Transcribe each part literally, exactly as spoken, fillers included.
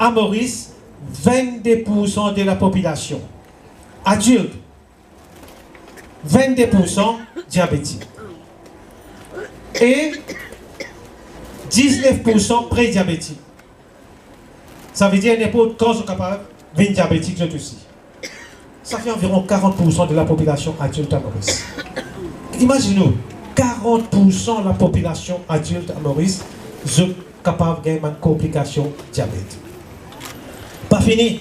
à Maurice, vingt-deux pour cent de la population adulte, vingt-deux pour cent diabétique et dix-neuf pour cent prédiabétique. Savedir ninport kan zot kapav vinn diabetik zot osi. Sa fer anviron quarante pour cent de la population adulte à Maurice. Imazinn ou, quarante pour cent la population adulte à Maurice, zot kapav gagn bann konplikasion diabet. Pa fini,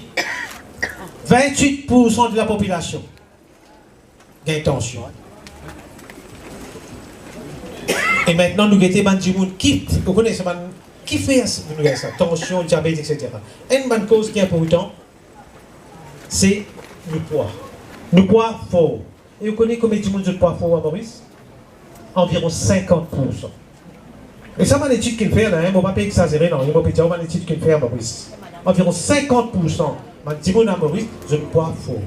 vingt-huit pour cent de la population gagn tansion. E aster nou gete bann dimoun ki, ou kone sa bann, ki fer nou gagn sa, tansion, diabet, et cetera. Enn bann koz ki inportan, se nou pwa. Nou pwa for. E ou kone konbien dimoun zot pwa for à Maurice? Anviron sinkant pour san. E sa bann etid ki fer la, hein, mo pa pe exazere non, mo pe dir bann etid ki fer Maurice. Anviron sinkant pour san bann dimoun à Maurice, zot pwa for.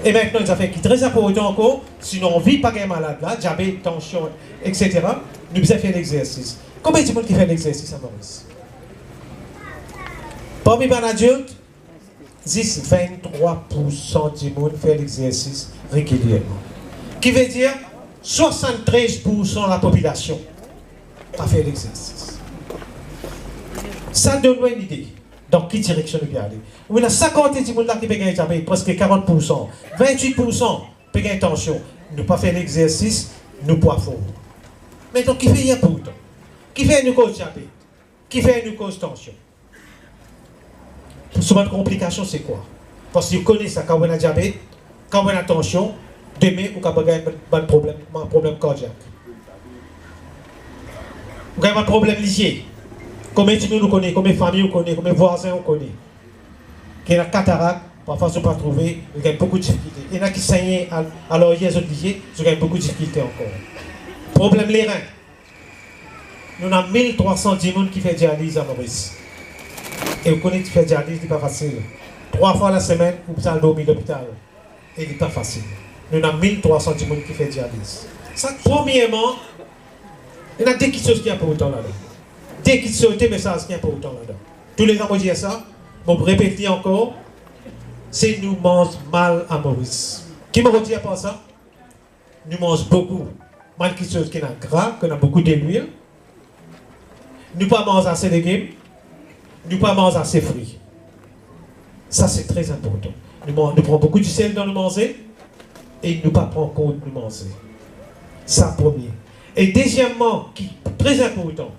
E aster, enn zafer ki tre inportan ankor, si nou anvi pa gagn malad la, diabet, tansion, et cetera, nou bizin fer lexersis. Konbien dimoun ki fer lexersis à Maurice? Parmi bann adilt, zis vintrwa pour san dimoun fer lexersis regilierman. Ki vedir, swasann-trez pour san lapopilasion pa fer lexersis. Sa donn nou enn ide dan ki direksion nou pe ale. Ou ena sa kantite dimoun la ki pe gagn diabet, preske karant pour san, vintrwa pour san pe gagn tansion. Nou pa fer lexersis, nou pwa for. Me donk, kifer li inportan? Kifer nou koz diabet? Kifer nou koz tansion? So bann konplikasion se kwa? Parski ou kone sa, kan ou ena diabet, kan ou ena tansion, dime ou kapav gagn bann, bann problem, bann problem kardiak. Ou gagn bann problem lizie. Konbien dimoun ou kone, konbien fami ou kone, konbien vwazin ou kone ki ena katarak, parfwa zot pa trouve, zot gagn boukou difikilte. Ena ki segne a, a laryer zot lizie, zot gagn boukou difikilte ankor. Problem lerin. Nou ena mil trwa san dimoun ki fer dializ à Maurice. E ou kone ki fer dializ, li pa fasil. Trwa fwa lasemenn, ou bizin al dormi lopital. E li pa fasil. Nou ena mil trwa san dimoun ki fer dializ. Sa, premierman, ena de kiksoz ki inportan ladan. De kiksoz, de mesaz ki inportan ladan. Toulezan mo dir sa, mo repet li ankor, se nou manz mal à Maurice. Ki mo dir apar sa? Nou manz boukou bann kiksoz ki ena gra, ki ena boukou delwil. Nou pa manz ase legim, nou pa manz ase fri. Sa, se tre inportan. Nou man-, nou pran boukou disel dan nou manze e nou pa pran kont nou manze. Sa premie. E dezieman, ki tre inportan,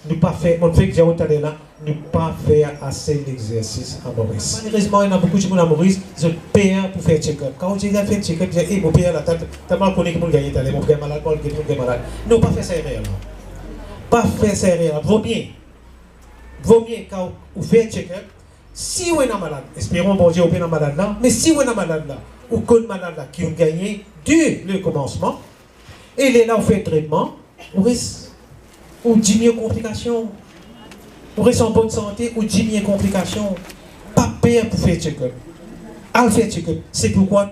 nou pa fer, mo fek dir ou taler la, nou pa fer ase lexersis à Maurice. Malerezman, ena boukou dimoun à Maurice, zot per pou fer check-up. Kan ou dir al fer check-up, dir, "Eh, mo per latat, talman kone ki mo gagn taler, mo gagn malad, mo gagn, mo gagn malad." Non, pa fer sa erer la. Pa fer sa erer la. Vomie, vomie kan ou fer check-up, si ou ena malad, esperon Bondie ou pena malad la, me si ou ena malad la, ou konn malad la ki ou gagne de le komansman, e lerla ou fer tretman, ou res, ou diminn konplikasion. Ou res an bonn sante, ou diminn konplikasion. Pa per pou fer check-up. Al fer check-up. Se poukwa